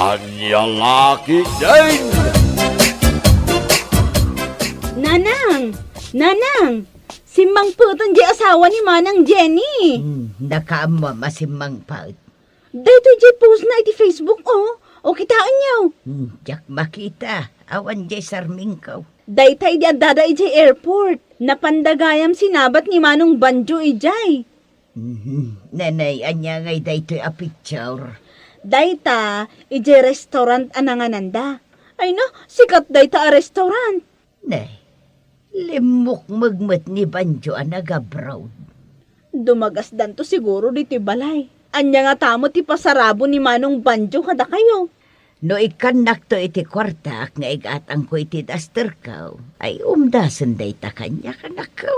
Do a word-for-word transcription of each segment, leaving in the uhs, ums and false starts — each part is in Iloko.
Ania la ketdin? Nanang! Nanang! Simmangpeten jay asawa ni Manang Jenny. Hmm, nakaammo a simmangpet. Daytoy jay postna iti Facebook, o. O, kitaenyo. Hmm, diak makita. Awan jay sarmingko. Dayta idi addada idiay airport. Napanda gayam sinabat ni Manong Banjo idiay. Mhm. Nanay, ania ngay daytoy a picture? Dayta, idiay restaurant a nangananda. Ay na, sikat dayta a restaurant. Nay, limmukmeg met ni Banjo a nag-abroad. Dumagasdanto siguro ditoy balay. Ania ngata met ti pasarabo ni Manong Banjo kadakayo? No ikkannakto iti kuartak nga igatangko iti dasterko, ay umdasen dayta kaniak, anakko.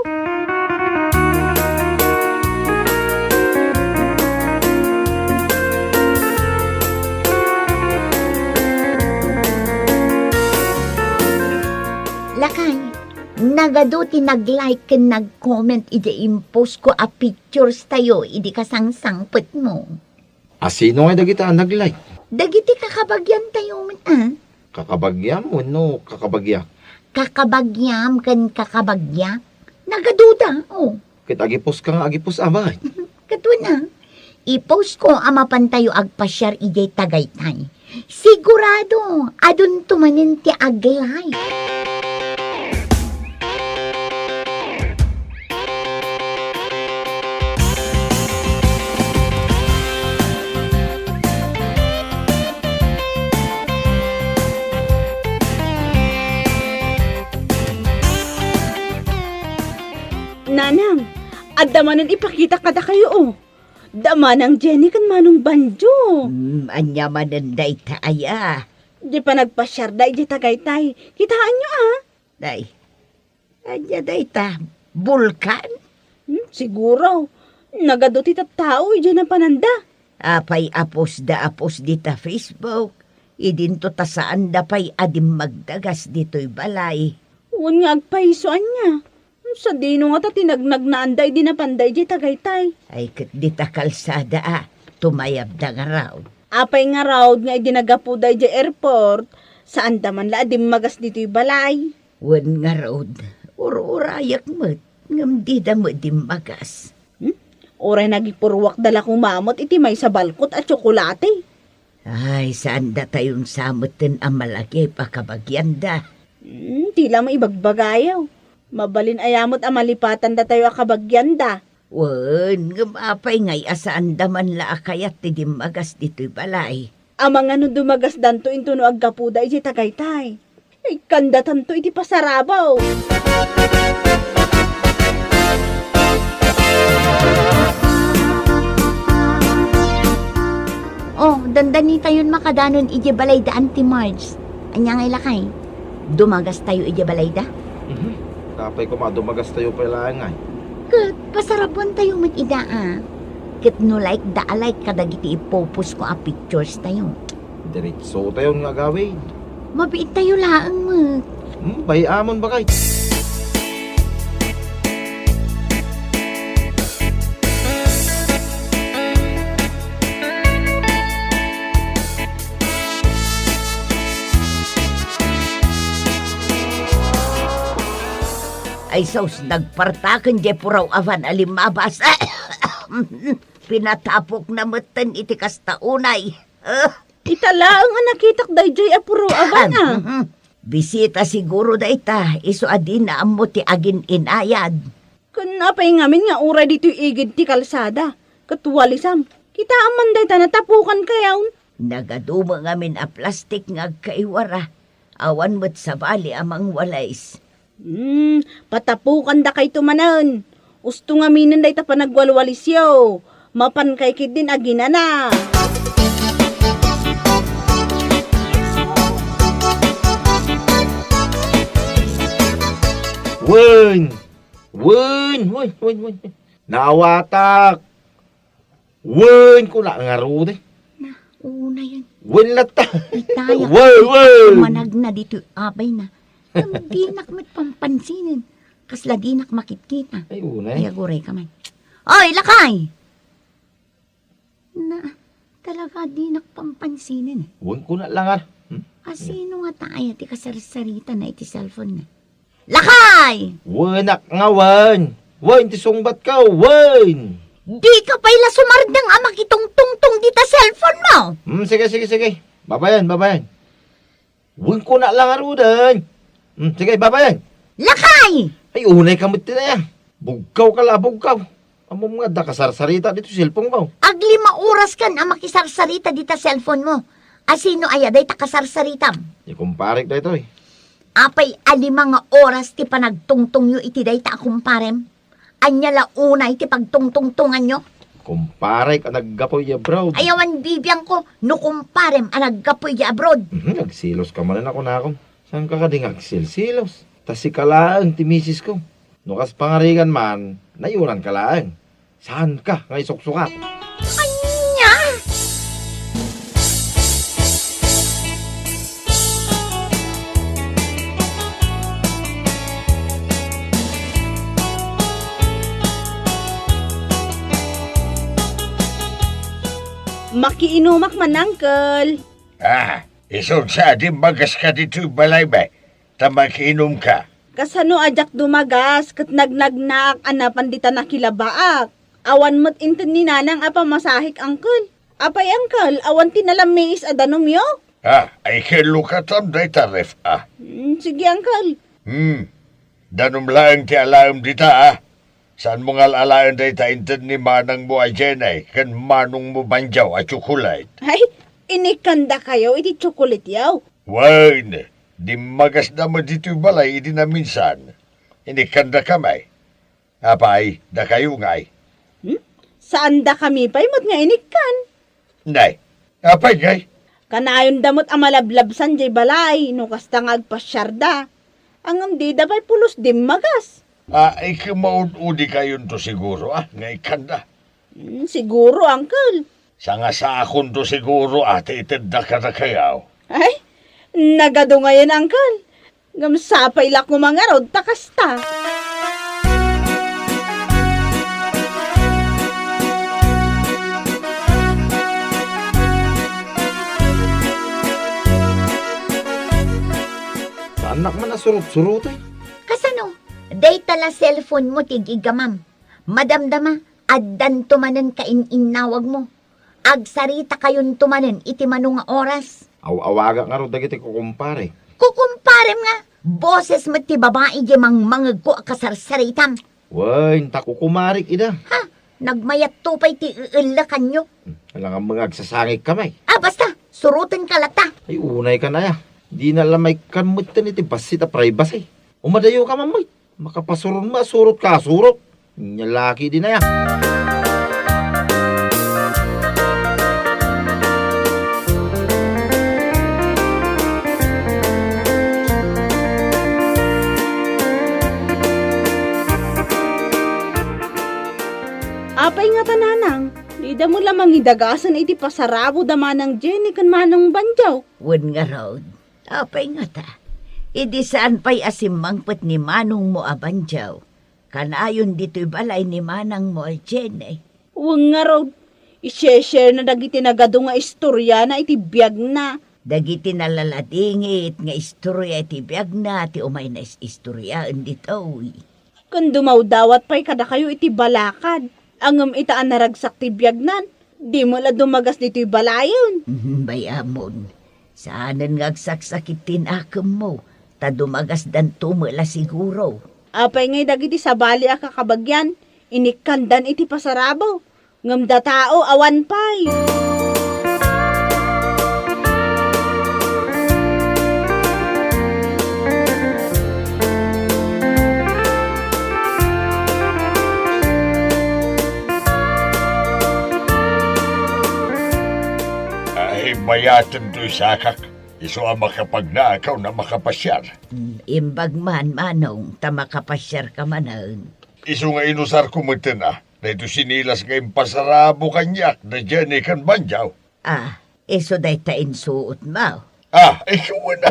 Lakay, nagadu ti nag-like ken nag-comment idiay impostko a pictures tayo idi kasangsangpetmo. A, sino ngay dagita a nag-like? Dagiti kakabagiantayo met, a. Kakabagiam wenno kakabagiak? Kakabagiam ken kakabagiak. Nagaduda, o. Ket agiposka nga agipos a met. Ket wen, a. Iposko a mapantayo agpasiar idiay Tagaytay. Sigurado, adunto manen ti ag-like. Nanang, adda manen ipakita kadakayo, o. Da Manang Jenny ken Manong Banjo. Hmm, ania manen dayta aya? Di panagpasiarda idiay Tagaytay. Kitaenyo, a? Day, ania dayta? Bulkan? Hmm, siguro. Nagadu ti tattao idiay napananda. Apay a postda a post dita Facebook? Idinto ta saanda pay a dimmagdagas ditoy balay. Wen nga agpayso ania? Sadino ngata ti nagnagnaanda idi napanda idiay Tagaytay? Ay, ket dita kalsada a, tumayabda ngarud. Apay ngarud nga idi naggapuda idiay airport, saanda man la a dimmagas ditoy balay? Wen ngarud, ur-urayak met, ngem dida met dimmagas. Hmm? Uray nagipurruakda la koma met iti maysa balkot a tsokolate. Ay, saandatayon sa metten a malagip a kabagianda. Hmm, ti la maibagbagayo. Mabalin aya met a malipatandatayo a kabagianda. Wen, ngem apay ngay a saanda man la a kayat ti dimmagas ditoy balay? Amangan no dumagasdanto intono aggapuda idiay Tagaytay. Ikkandatanto iti pasarabo. Oh, dandanitayon makadanon idiay balayda, Auntie Marge. Ania ngay lakay? Dumagastayo idiay balayda? Mhm. Apay koma dumagastayo pay laeng ngay? Ket pasarabuantayo met ida a. Ket no like da a like kadagiti ipoposko a pictures tayo. Diretso tayon nga agawid. Mabiit tayo laeng met. Hmm, bay-amon bakay. Ay sus, nagpartaken diay puraw a van a limmabas. Pinatapokna metten iti kasta unay. Ah. Ita laeng a nakitak daydiay a puraw a van a. Ahem. Bisita siguro dayta, isu a dina ammo ti agin-inayad. Ken apay ngamin nga uray ditoy igid ti kalsada, ket walisam? Kitaem man dayta, natapukan kayaw. Nagadu met ngamin a plastik nga agkaiwara. Awan met sabali a mangwalis. Hmm, patapukandakayto manen. Usto ngaminen dayta panagwalwalisyo. Mapankay ketdin aginana. Wen! Wen! Wen! Wen! Wen! Naawatak! Wen, kuna, ngarud, eh. Na, unayen. Wen latta. Itayak. Wen, wen. Managna ditoy abayna. Ngem dinak met pampansinen. Kasla dinak makitkita. Ay, unay. Ay, aguray ka man. Oy, lakay! Na, Talaga, dinak pampansinen. Wen, kuna la ngarud. Hmm? A, sino ngata aya ti kasarsaritana iti cellphone-na? Lakay! Wenak nga wen. Wen ti sungbatko, wen! Dika pay la sumardeng a makitungtungtong dita cellphone-mo! Hmm, sige, sige, sige. Babaen, babaen. Wen, kuna la ngaruden. Hmm, sige, babaen. Lakay! Ay, unayka met ti aya. Bugkawka la, bugkaw. Ammom nga adda kasarsarita ditoy cellphone-ko. Aglima oraskan a makisarsarita dita cellphone-mo. A, sino aya dayta kasarsaritam? Ni kumparek daytoy. Apay a lima nga oras ti panagtungtongyo iti dayta a kumparem? Ania la unay ti pagtungtungtonganyo? Kumparek a naggapu idiay abroad. Ay, awan bibiangko no kumparem a naggapu idiay abroad. Mhm, nagseloska manen a kunakom. Saanka kadi nga agselselos? Ta sika laeng ti misisko. No kas pangarigan man, nayunanka laeng. Saanka nga isuksukat? Ania? Makiinumak man, Uncle. Ah, isu sa dimmagas ka ditoy balaymi, ta makiinumka. Kasano a diak dumagas ket nagnagnaak a napan dita nakilabaak? Awan met inted ni Nanang a pamasahek, Uncle. Apay, Uncle, awan ti nalammiis a danumyo? Ah, ay kello katam dayta ref, ah. Mm, sige, Uncle. Hmm, danum laeng ti alaem dita, ah. Saanmo nga al-alaen dayta inted ni manangmo a Jenny ken manongmo Banjaw a tsokolate? Ay, inikkandakayo iti tsokolate-yo? Wen, dimmagasda met ditoy balay idi naminsan. Inikkandakami. Apay, dakayo ngay? Hmm? Saandakami pay met nga inikkan? Nay, apay ngay? Kanayonda met a malablabsan jay balay no kasta nga agpasiarda. Ngem dida pay pulos dimmagas. Ay, kumaud-udi kayonto siguro, ah, nga ikkanda. Hmm, siguro, Uncle. Sangasakonto siguro, ah, ti itedda kadakayo. Ay, nagadu ngayen, Uncle. Ngem sapay la koma ngarud ta kasta. Saannak man a surot-suroten. Kasano? Dayta la cellphone-mo ti gigamam. Madamdama, addanto manen kain-innawagmo. Agsaritakayon to manen iti mano nga oras. Aw-awagak ngarud dagiti kukumpare. Kukumparem nga, boses met ti babai diay mangmangegko a kasarsaritam. Wen, ta kukumarik ida. Ha? Nagmayatto pay ti eellakanyo. Hmm, alangan nga agsasangikka, may. Ah, basta, surotenka latta. Ay, unayka aya. Dina la maikkan metten iti bassit a privacy. Umadayoka man, may. Makapasuron met a surot ka a surot. Nia la ketdin aya. Apay ngata, Nanang, dida mo la mangidagasen iti pasarabo da Manang Jenny ken Manong Banjaw? Wen ngarud, apay ngata, idi saan pay a simmangpet ni manongmo a Banjaw, kanayon ditoy balay ni manangmo a Jenny. Wen ngarud, i-share-sharena dagiti nagadu nga istoriana iti biagna. Dagiti nalaladingit nga istoria iti biagna ti umayna is-istoriaen ditoy. Ken dumawdawat pay kadakayo iti balakad. Ngem ita a naragsak ti biagnan, dimo la dumagas ditoy balayen. Mhm, bay-amon. Saanen nga agsaksakit ti nakemmo, ta dumagasdanto met la siguro. Apay ngay dagiti sabali a kakabagian, inikkandan iti pasarabo, ngem datao awan pay. Ay, bayaten toy sakak. Isu a makapagnakaw a makapasiar. Mm, imbag man, Manong, ta makapasiarka manen. Isu nga inusarko metten a, daytoy sinilas nga impasarabo kaniak da Jenny ken Banjaw. Ah, isu dayta insuotmo? Ah, isu na.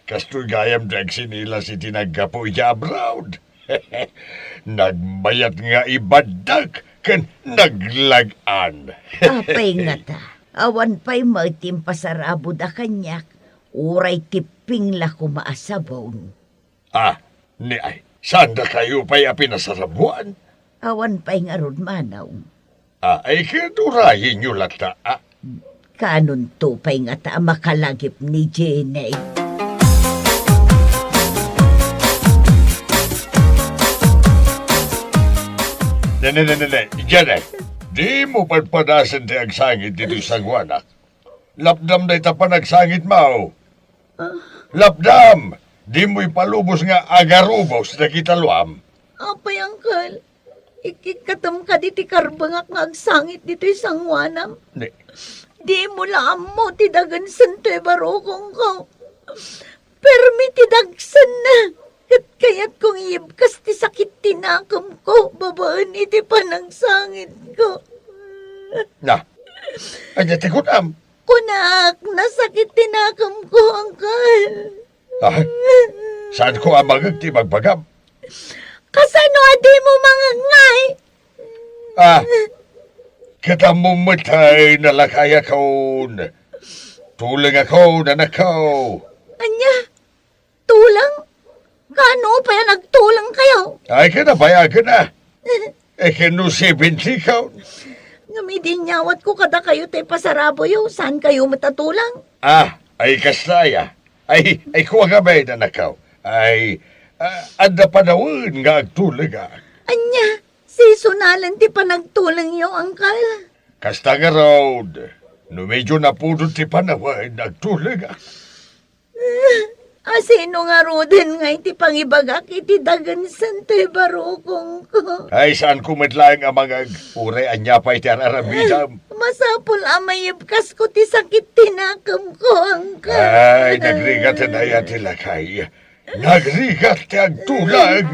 Kastoy gayam ti agsinilas iti naggapu iti abroad. Nagmayat nga ibaddak ken naglag-an. Apay ngata, awan pay met ti impasaraboda kaniak, uray ti pingla koma a sabon. Ah, ni ay, saandakayo pay a pinasarabuan? Awan pay ngarud, manong. Ah, ay ket urayenyo latta, ah. Kanonto pay ngata a makalagip ni Jenny? Ne, ne, ne, ne, ne. Jenny, dimo padpadasen ti agsangit ditoy sangoanak. Lapdam dayta panagsangitmo. Ah. Lapdam! Dimo ipalubos nga agarubos dagita luam. Apay, Uncle? Ikkikkatem kadi ti karbengak nga agsangit ditoy sangoanam? Ni- Dimo la ammo ti dagensen toy barukongko. Permi ti dagsenna. Ket kayatko nga iyebkas ti sakit ti nakemko babaen iti panagsangitko. Na, ania ti kunam? Kunak, nasakit ti nakemko, Uncle. Ah, saanko a mangngeg ti ibagbagam? Kasano a dimo mangngeg ngay? Ah, ket ammom met a lakayakon. Tulengakon, anakko. Ania? Tuleng? Kaano pay a nagtulengkayo? Ay, ket apay a ket, ah. Eh, ket no seventy ka. Ngem idi inyawatko kadakayo ti pasaraboyo, saankayo met a tuleng? Ah, ay, kasta aya. Ay, ay, kua ngamin, anakko. Ay, ah, adda panawen nga agtulengak. Ania? Sisonalen ti panagtulengyo, Uncle? Kasta ngarud, no medyo napudot ti panawen, agtulengak. A sino ngaruden ngay ti pangibagak iti dagensen toy barukongko? Ay, saanko met laeng a mangngeg, uray ania pay ti ar-aramidem. Masapul a mayebkasko ti sakit ti nakemko, Uncle. Ay, nagrigat aya ti lakay. Nagrigat ti agtuleng.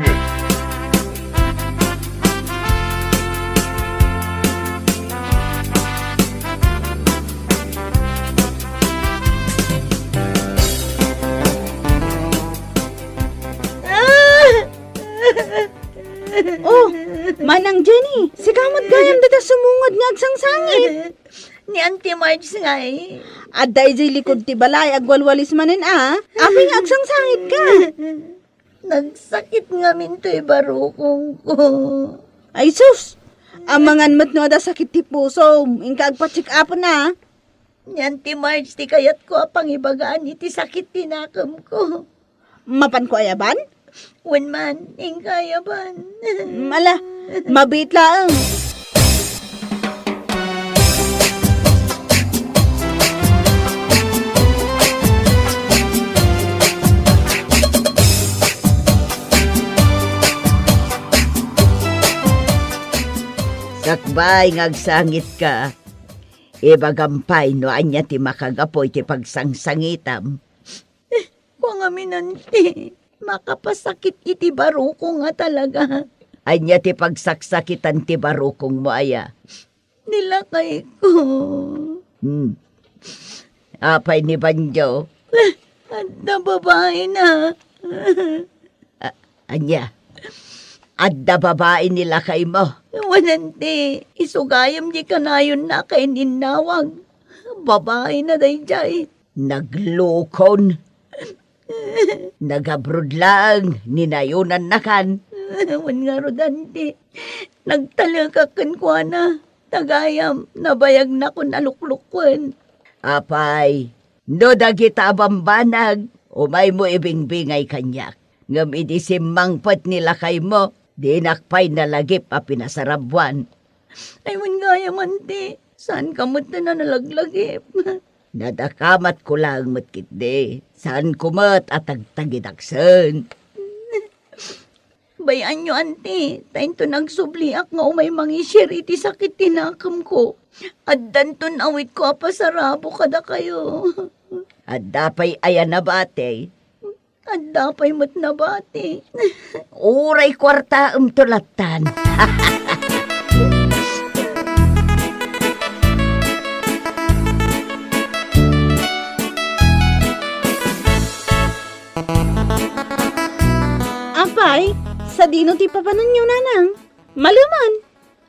Oh, Manang Jenny, sika met gayam dita sumungod nga agsangsangit. Ni Auntie Marge ngay. Adda idiay likud ti balay, agwalwalis manen a. Apay nga agsangsangitka? Nagsakit ngamin toy barukongko. Ay sus! Amangan met no adda sakit ti pusom, inka agpa-check-upen a. Ni Auntie Marge ti kayatko a pangibagaan iti sakit ti nakemko. Mapanko ayaban? Wen man, inka ayaban. Ala, mabiit laeng. Sakbay nga agsangitka, ibagam pay no ania ti makagapu iti pagsangsangitam. Kua ngamin, Auntie, makapasakit iti barukong a talaga. Ania ti pagsaksakitan ti barukongmo aya? Ni lakayko. Hmm. Apay ni Banjo? Adda babaina. A-, ania? Adda babai ni lakaymo? Wen, Auntie, isu gayam diay kanayonna a kaininnawag. Babaina daydiay. Naglukon. Nag-abroad laeng ni nayonannakan. Wen ngarud, Auntie, nagtalekak kenkuana. Ta gayam, nabayagnakon a luklukoen. Apay, no dagita a bambanag, umaymo ibingbingay kaniak. Ngem idi simmangpet ni lakaymo, dinak pay nalagip a pinasarabuan. Ay, wen gayam, Auntie, saanka met a nalaglagip? Nadakamatko laeng met ketdi. Saanko met a tagtagidaksen. Bay-anyo, Auntie, ta inton agsubliak nga umay mangisir iti sakit ti nakemko, addanton awitko a pasarabo kadakayo. Adda pay aya nabati? Adda pay met nabati. Uray kuartaemto lattan. Apay, sadino ti papananyo, nanang? Maleman.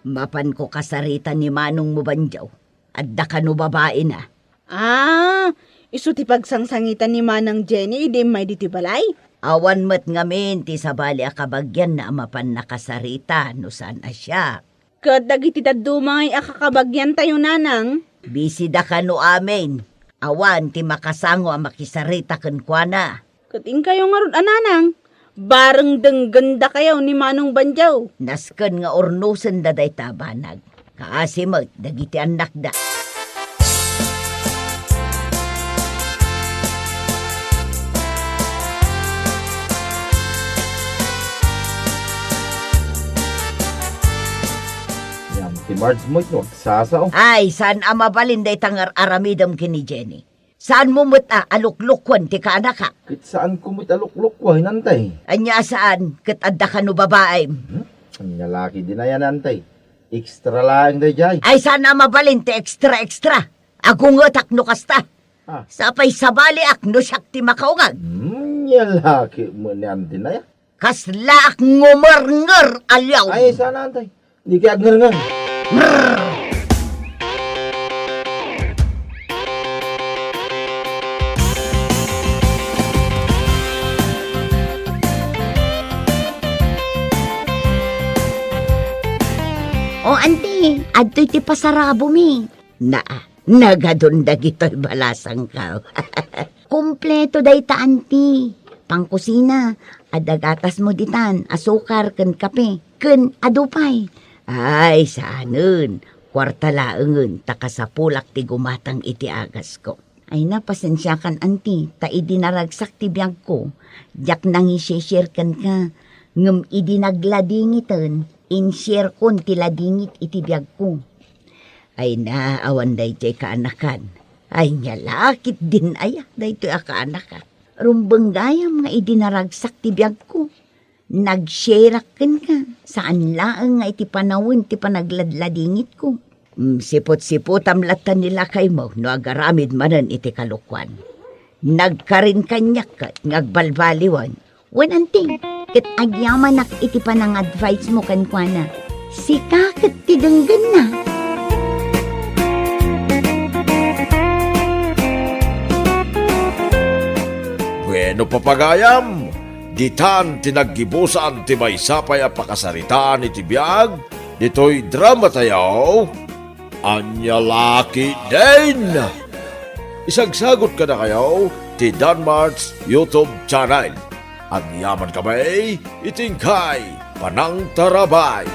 Mapanko kasarita ni manongmo Bandiaw. Adda kano babaina? Ah, isu ti pagsangsangitan ni Manang Jenny idi immay ditoy balay? Awan met ngamin ti sabali a kabagianna a mapan nakasarita no saan a siak. Ket dagiti dadduma ngay a kakabagiantayo, nanang? Bisida kano amin. Awan ti makasango a makisarita kenkuana. Ket inkayo ngarud a nanang, bareng denggenda kayo ni Manong Bandiaw. Nasken nga urnosenda dayta a banag. Kaasi met dagiti annakda. Ngem ti Marge met no agsasao. Ay, saan a mabalin dayta nga ar-aramidem ken ni Jenny. Saanmo met a aluklukuen ti kaanakak? Ket saanko met aluklukuen, antay. Ania a saan, ket adda kano babaim? Hmm? Ania la ketdin aya, antay. Extra laeng daydiay. Ay, saan a mabalin ti extra-extra. Agungetak no kasta. Ah. Sapay sabaliak no siak ti makaungag. Hmm, ania la ketdin aya, antay. Kaslaak ngumernger, aliaw. Ay, saan, antay. Di kay agngerngang. O, anti, adtoy ti pasarabomi. Naa, nagadun dagitoy balasangko. Kompleto dayta, anti. Pangkusina, adda gatasmo ditan, asukar ken kape, ken adu pay. Ay, saanen. Kuarta laengen, ta kasapulak ti gumatang iti agasko. Ay na, pasensiakan, anti, ta idi naragsak ti biagko, diak nangisishare kenka. Ngem idi nagladingiten, inshare kon ti ladingit iti biagko. Ay na, awan daytoy kaanakan. Ay, ania la ketdin aya daytoy a kaanaka. Rumbeng gayam nga idi naragsak ti biagko. Nag-shareak kenka, saan laeng nga iti panawen ti panagladladingitko. Mm, sipot-sipotam latta ni lakaymo no agaramid manen iti kalokuan. Nagkarin kaniak ket nga agbalbaliwen. Wen anting, ket agyamanak iti panang-advise mo kenkuana. Sika ket ti denggenna. Bueno, papagayam, ditan ti naggibusan ti maysa pay a pakasaritaan iti biag ditoy dramatayo. Ania la ketdin? Isagsagot kadakayo ti Danmart's YouTube channel. Agyaman kami iti inkay panangtarabay.